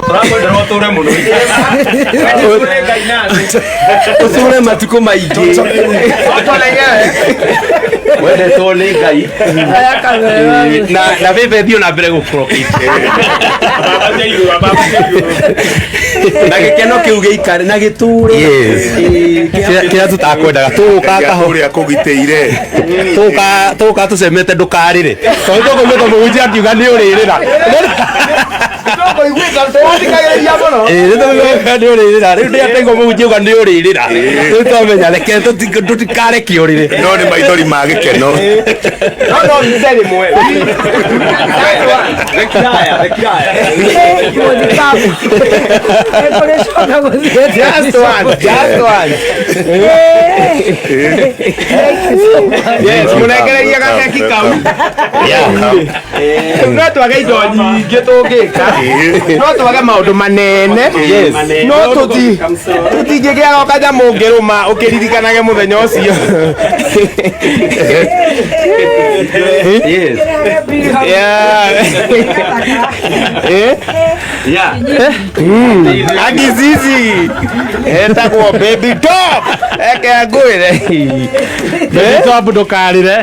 Tũrakwendera ũtũre mũno. Ũtũre matukũ maingĩ. Wendetwo nĩ Ngai. Aya kamera. Na bebe thiĩ na mbere gũkũrokĩte. Na gĩkeno kĩu gĩikare na gĩtũre. Yes. Ĩĩ, Kĩrĩa tũtakwendaga tũgũka kaho Ũrĩa kũgitĩire. Tũgũka tũcemete ndũkarĩre tondũ tũkũigua mũhunjia akiuga nĩ ũrĩrĩra. Tũkũiguĩka, tũrathikagĩrĩria mũno. Ĩĩ, nĩ tũkũigua nĩ ũrĩrĩra. Rĩu ndĩateigua mũhunjia auga nĩ ũrĩrĩra, rĩu twamenya reke tũtikareke ũrĩre. No nĩ maithori ma gĩkeno. No no wite rĩmwe. Mũthikabu. Ekũrĩcoka gũthiĩ. Just one, just one. Thank you so much. Yes, mũnengererie gakeki kau. No twage indo nyingĩ tũngĩka, no twage maũndũ manene, no tũtingĩgĩaga kanyamũ ũngĩrũma ũkĩririkanage mũthenya ũcio. Yes. Yeah. Eh? Agizizi etagwo Baby Top, eke ngwĩre. Baby Top, ndũkarĩre.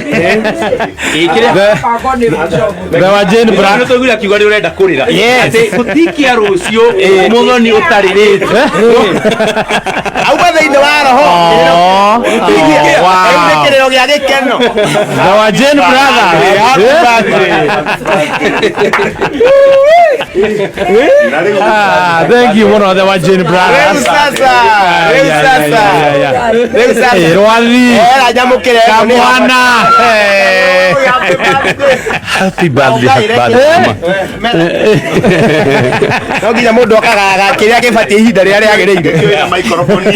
Bangwo nĩ The wa Jane Brand. Nĩ tũiguire akiuga nĩ ũrenda kũrĩra. Yes. Atĩ gũtikia rũciũ mũthoni ũtarĩrĩte. Auma thĩinĩ wa roho. Oh, Rĩu nĩ wow. kĩrĩro gĩa gĩkeno. The wa Jane Brothers. Happy birthday. Ah, thank you mũno, the wa Jane Rĩu Brothers. sasa, rĩu Yeah, sasa, yeah, yeah, yeah. rĩu sasa. Eh, Rwathi. Era nyamũkĩre ĩno nĩ Kamwana. Eh. Happy birthday, happy birthday, mama. No nginya mũndũ akagaga kĩrĩa gĩbatiĩ ihinda rĩrĩa rĩagĩrĩire. Ĩna microphone,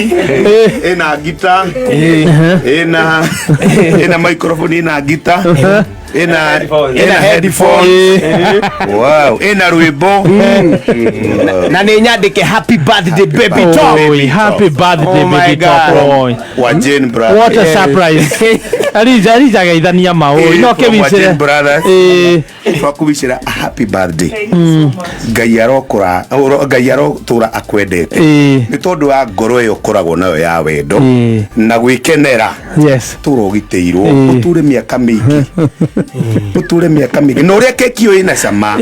ĩna ngita, ĩna microphone, ĩna ngita, ĩna headphone. Wow, ĩna rwĩmbo. Na nĩ nyandĩke "Happy birthday, Baby Top". Oh, happy birthday, Oh my Baby Top. God. Oh. Wa Jane Brothers. What a surprise. Arija arija geithania maũĩ. No From wa Jane kĩwicĩre. Brothers. Eh, Twakũwicĩra a happy birthday. Ngai arokũra, Ngai arotũra akwendete. Nĩ tondũ wa ngoro ĩyo ũkoragwo nayo ya wendo na gwĩkenera. Tũra ũgitĩirwo, ũtũre mĩaka mĩingĩ, ũtũre mĩaka mĩingĩ, na ũrĩa keki ĩyo ĩna cama,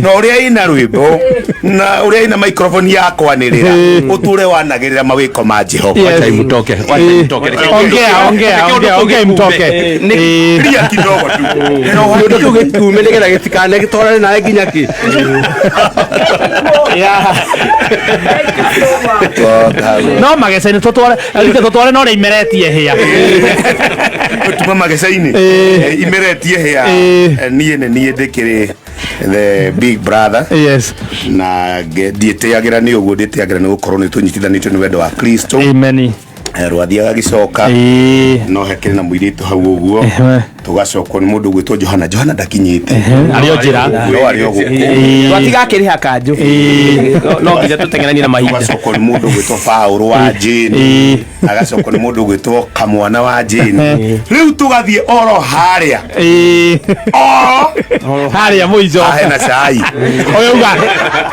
na ũrĩa ĩna rwĩmbo, na ũrĩa ĩna microphone ya kwanĩrĩra, ũtũre wanagĩrĩra mawĩko ma Jehova. Yes. Wacha imtoke, wacha imtoke. Ongea, ongea, ongea, ongea imtoke. Ria kidogo tu. Kĩũndũ kĩu gĩkume nĩgetha gĩtikane gĩtwarane nawe nginya kĩ. No mageca-inĩ tũtware, Arija, tũtware na ũrĩa imeretie hĩa. Tuma mageca-inĩ. Imeretie hĩa. Niĩ nĩ niĩ ndĩkĩrĩ the big brother na ndiĩtĩagĩra nĩ ũguo, ndĩtĩagĩra nĩ gũkorwo nĩ tũnyitithanĩtio nĩ wendo wa Kristo. Amen. Rwathi agagĩcoka no hekĩrĩ na mũirĩtu hau ũguo, tũgacokwo nĩ mũndũ ũgwĩtwo Johana. Johana ndakinyĩte. Arĩ o njĩra. No arĩ o gũkũ. Twatigakĩrĩha kanjũ, no nginya tũteng'eranie na mahinda. Tũgacokwo nĩ mũndũ ũgwĩtwo Paũlũ wa Jane, agacokwo nĩ mũndũ ũgwĩtwo Kamwana wa Jane, rĩu tũgathiĩ oro harĩa oro Harĩa mũico. Hahe na cai. Ũyũ uga,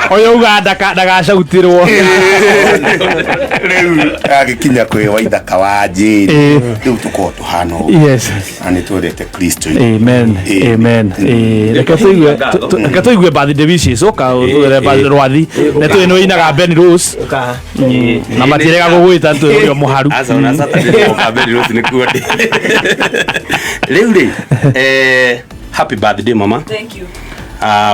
ũyũ uga ndagacautirwo. Rĩu agĩkinya kwĩ Waithaka wa Jane, rĩu tũkorwo tũhana ũguo. Na nĩ twendete Kristo. Amen. Amen. Reke tũigue birthday wishes, ũka ũtwĩre rwathi. Nĩ tũĩ nĩ ũinaga Ben Rose. Na matirega gũgwĩta tũĩ ũrĩ o mũharu. Aca, ona Saturday nĩ Ben Rose nĩkuo ndĩ. Rĩu rĩ, happy birthday, mama. Thank you.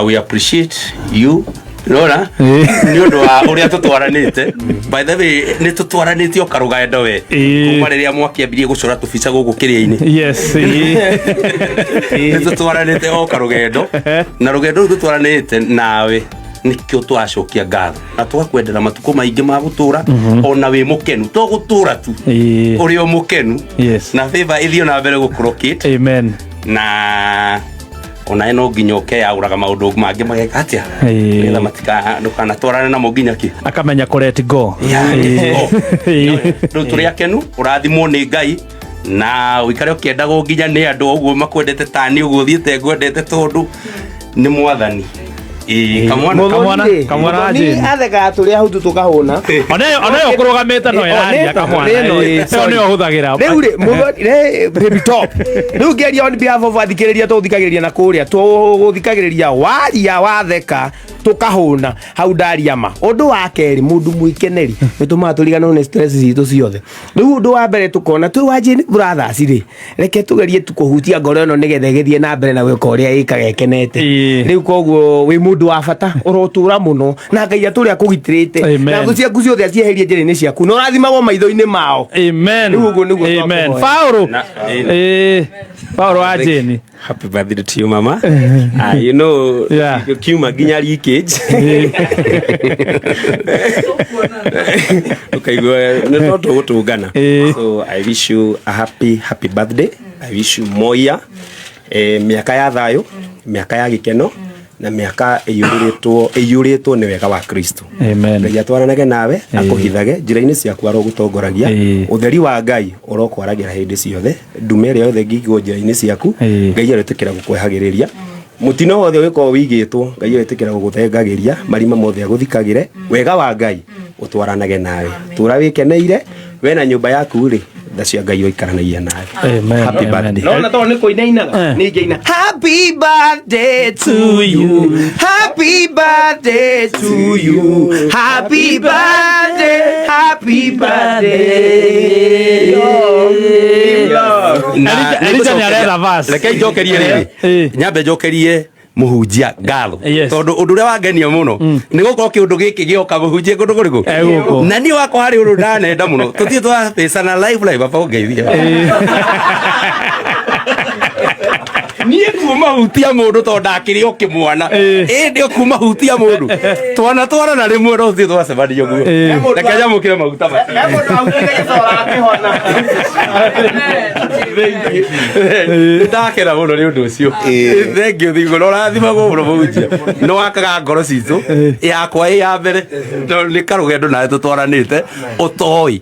We appreciate you rora nĩ ũndũ wa ũrĩa tũtwaranĩte. By the way, nĩ tũtwaranĩte o karũgendo we kuma rĩrĩa mwakĩambirie gũcora tũbica gũkũ kĩrĩa-inĩ. Nĩ tũtwaranĩte o karũgendo, na rũgendo rũu tũtwaranĩte nawe nĩkĩo tũracokia ngatho na tũgakwendera matukũ maingĩ ma gũtũra ona wĩ mũkenu, to gũtũra tu, ũrĩ o mũkenu na favor ĩthiĩ na mbere gũkũrokate. Amen. Na onawe no nginya ũkeyaũraga maũndũ mangĩ mageka atĩa nĩgetha matika ndũkanatwarane namo nginya kĩ. Akamenya kũ let go. Yeah, let go. Rĩu tũrĩ akenu, ũrathimwo nĩ Ngai na ũikare ũkĩendagwo nginya nĩ andũ ũguo makwendete tani ũguo ũthiĩte ngwendete, tondũ nĩ Mwathani. Ĩĩ, kamwana. Kamwana- Mũthoni-rĩ, kamwana Mũthoni Jane. athekaga tũrĩa hutu tũkahũna. Onayo kũrũgamĩte no ĩraria kamwana. Ĩno, ĩ, Ĩyo sorry. nĩyo hũthagĩra. Rĩu rĩ, Mũthoni, rĩ, baby top. Rĩu ngĩaria on behalf of athikĩrĩria tũgũthikagĩrĩria na kũrĩa tũgũthikagĩrĩria waria watheka tũkahũna hau ndaria ma. Ũndũ wa kerĩ, mũndũ mwĩkeneri nĩ tũmaga tũriganĩrwo nĩ stress citũ ciothe. Rĩu ũndũ wa mbere tũkona twĩ wa Jane Brothers rĩ, reke tũgerie tu kũhutia ngoro ĩno nĩgetha ĩgĩthiĩ na mbere na gwĩka ũrĩa ĩkaga ĩkenete. Ĩĩ. Rĩu koguo wĩ mũndũ wa bata ũrotũra mũno na Ngai atũre akũgitĩrĩte Amen. na thũ ciaku ciothe acieherie njĩra-inĩ ciaku na ũrathimagwo maitho-inĩ mao. Amen. Rĩu ũguo nĩguo Amen. twakũhoya. Paũlũ. Na- Ĩĩ. Paũlũ wa Jane. Happy birthday to you, mama. You know, Yeah. kiuma nginya leakage. Ukaigua nĩ to tũgũtũngana. Ĩĩ. So I wish you a happy happy birthday. I wish you more year. Mĩaka ya thayũ, mĩaka ya gĩkeno na mĩaka ĩiyũrĩtwo nĩ wega wa Kristo. Amen. Ngai atwaranage nawe, akũhithage njĩra-inĩ ciaku arogũtongoragia. Ĩĩ. Ũtheri wa Ngai ũrokwaragĩra hĩndĩ ciothe, ndume ĩrĩa yothe ĩngĩigwo njĩra-inĩ ciaku, Ĩĩ. Ngai aretĩkĩra gũkwehagĩrĩria. Mũtino wothe ũgĩkorwo wĩigĩtwo, Ngai aretĩkĩra gũgũthengagĩria, marima mothe agũthikagĩre, wega wa Ngai ũtwaranage nawe. Tũra wĩkeneire, we na nyũmba yaku rĩ, tha cia Ngai ũikaranagia nawe. Amen. Happy Amen. birthday. Nona tondũ nĩ kũina inaga Eh. nĩ ingĩina happy birthday to you, happy birthday to you, happy birthday, happy birthday. Na Elija nĩ aretha verse. Reke njokerie rĩrĩ. Ĩĩ. Nyambe njokerie mũhunjia ngatho Yes. tondũ ũndũ ũrĩa wangenia mũno nĩ gũkorwo kĩũndũ gĩkĩ gĩoka mũhunjie kũndũ kũrĩkũ Eh, gũkũ. na niĩ wakwa harĩ ũndũ ndanenda mũno tũthiĩ twabĩcana live live aba ũngeithia niĩ kuma hutia mũndũ tondũ ndakĩrĩ o kĩmwana Ĩĩ. ĩndĩ o kuma hutia mũndũ twana twarana rĩmwe no tũthiĩ twacemania ũguo Ĩĩ. reke nyamũkĩre maguta macio He mũndũ augire gĩcora akĩhona. Ndakena mũno nĩ ũndũ ũcio. Thengiũ thingo na ũrathimagwo mũno mũhunjia. Nĩ wakaga ngoro citũ yakwa ĩ ya mbere tondũ nĩ karũgendo nawe tũtwaranĩte ũtoĩ.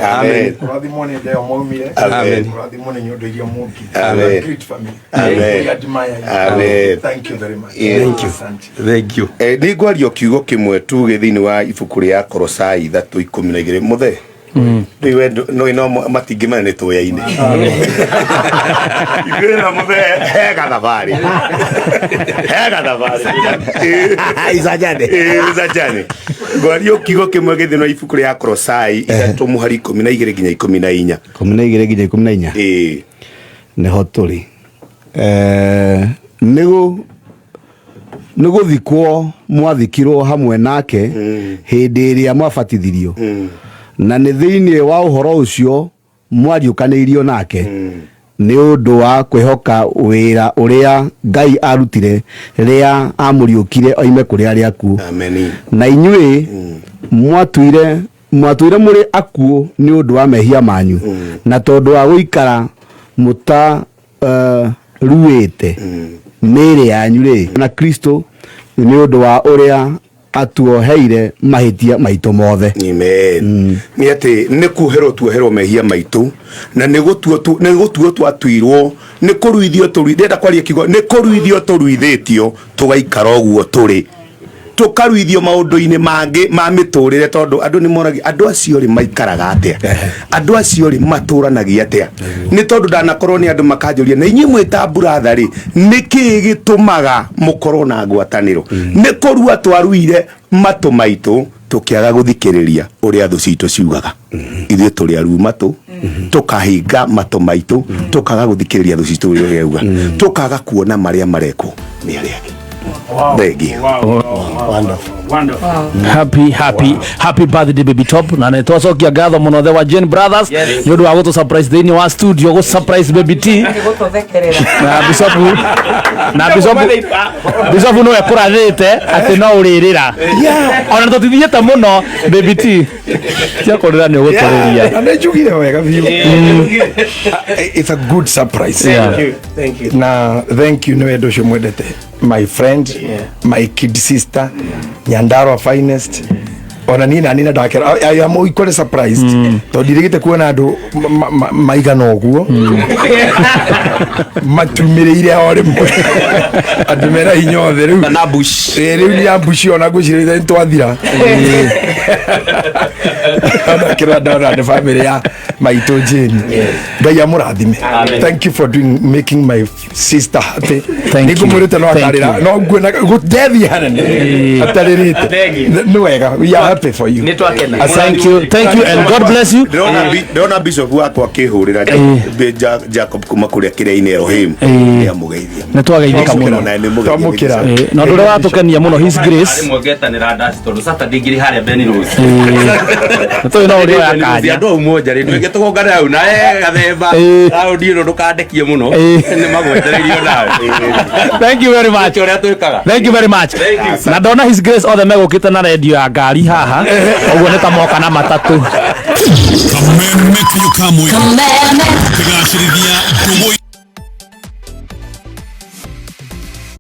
Amen. Ũrathimwo nĩ ndeo mwaumire. Amen. Ũrathimwo nĩ nyondo iria mũngire. Amen. Great family. Amen. We admire you. Amen. Thank you very much. Thank you. Asante. Thank you. Nĩ ngwaria kiugo kĩmwe tuge thĩinĩ wa ibuku rĩa Kolosai 3:12 mũthe rĩu we no no matingĩmenya nĩ tũyaine ithuĩ na mũthe he gathabarĩ he gathabarĩ Icanjane. Icajane ngwaria kiugo kĩmwe gĩ thĩinĩ wa ibuku rĩa Kolosai 3 mũhari 12 nginya 14. 12 nginya 14. Ĩĩ. Nĩho tũrĩ. Nĩ gũthikwo mwathikirwo hamwe nake hĩndĩ ĩrĩa mwabatithirio, na nĩ thĩinĩ wa ũhoro ũcio mwariũkanĩirio nake nĩ ũndũ wa kwĩhoka wĩra ũrĩa Ngai arutire rĩrĩa amũriũkire oime kũrĩ arĩa akuũ. Amen. Na inyuĩ mwatũire mũrĩ akuũ nĩ ũndũ wa mehia manyu, na tondũ wa gũikara mũta ruĩte mĩĩrĩ yanyu rĩ na Kristo nĩ ũndũ wa ũrĩa atuoheire mahĩtia maitũ mothe. Amen. Nĩ atĩ nĩ kuoherwo tuoherwo mehia maitũ na nĩ gũtuo twatuirwo nĩ kũruithio tũrui ndĩrenda kwaria kiugo nĩ kũruithio tũruithĩtio tũgaikara ũguo tũrĩ tũkaruithio maũndũ-inĩ mangĩ ma mĩtũrĩre tondũ andũ nĩ moragia andũ acio rĩ maikaraga atĩa, andũ acio rĩ matũranagia atĩa, nĩ tondũ ndanakorwo nĩ andũ makanjũria na inyuĩ mwĩta buratha rĩ nĩkĩĩ gĩtũmaga mũkorwo na ngwatanĩro. Nĩ kũrua twaruire matũ maitũ tũkĩaga gũthikĩrĩria ũrĩa thũ citũ ciugaga. Ithuĩ tũrĩ aruu matũ, tũkahinga matũ maitũ, tũkaga gũthikĩrĩria thũ citũ ũrĩa ũrauga, tũkaga kuona marĩa marekwo nĩ arĩa angĩ. Thank you. Wonderful. Wonderful. Happy, happy, happy birthday baby top. Na nĩ twacokia ngatho mũno the wa Jane Brothers nĩ ũndũ wa gũtũ surprise thĩinĩ wa studio gũ surprise baby T na Bishop na Bishop Bishop nĩwe kũrathĩte atĩ no ũrĩrĩra ona tũtithiĩte mũno baby T tia kũrĩra nĩ ũgũtũrĩria. Na nĩ njugire wega biũ. It's a good surprise. Yeah. Thank you. Na thank you nĩ wendo ũcio mwendete. My friend, my kid sister, Nyandarua finest, Ona niĩ nani na ndakera, I am equally surprised tondũ ndirĩgĩte kuona andũ maigana ũguo matumĩrĩire o rĩmwe, andũ mena hinya othe rĩu. Na ambush. Ĩ, rĩu nĩ ambush, ona ngwĩcirĩria nĩ twathira. Ona kĩrĩa ndona nĩ family ya maitũ Jane. Ngai amũrathime. Thank you for doing making my sister happy. Thank you. Nĩngũmwĩrĩte no Thank akarĩra you. no nguona gũtethiĩ hanene atarĩrĩte. Nĩ wega, we are happy for you. Nĩ twakena. Thank you, thank you, and God bless you. Ndĩrona bishop wakwa akĩhũrĩra Jacob kuma kũrĩa kĩrĩa-inĩ Elohim, nĩ amũgeithia. Nĩ twageithĩka mũno. Ona nĩ mũgeithia. Twamũkĩra. Na ũndũ ũrĩa watũkenia mũno, His Grace. Rĩmwe ngetanĩra ndaci tondũ Saturday ngĩrĩ harĩa Ben Rose. Tũĩ no ũrĩ oya kanya. Andũ au monja rĩ, twĩke tũgongane hau na gathemba. Raũndi ĩno ndũkandekie mũno. Nĩ magwetereirio nawe. Thank you very much. Ũrĩa twĩkaga. Thank you very much. Thank Na ndona His Grace othe megũkĩte na redio ya ngari haha, ũguo nĩ ta moka na matatũ. Kameme kayo kamwe kagacĩrithia ndũgũ.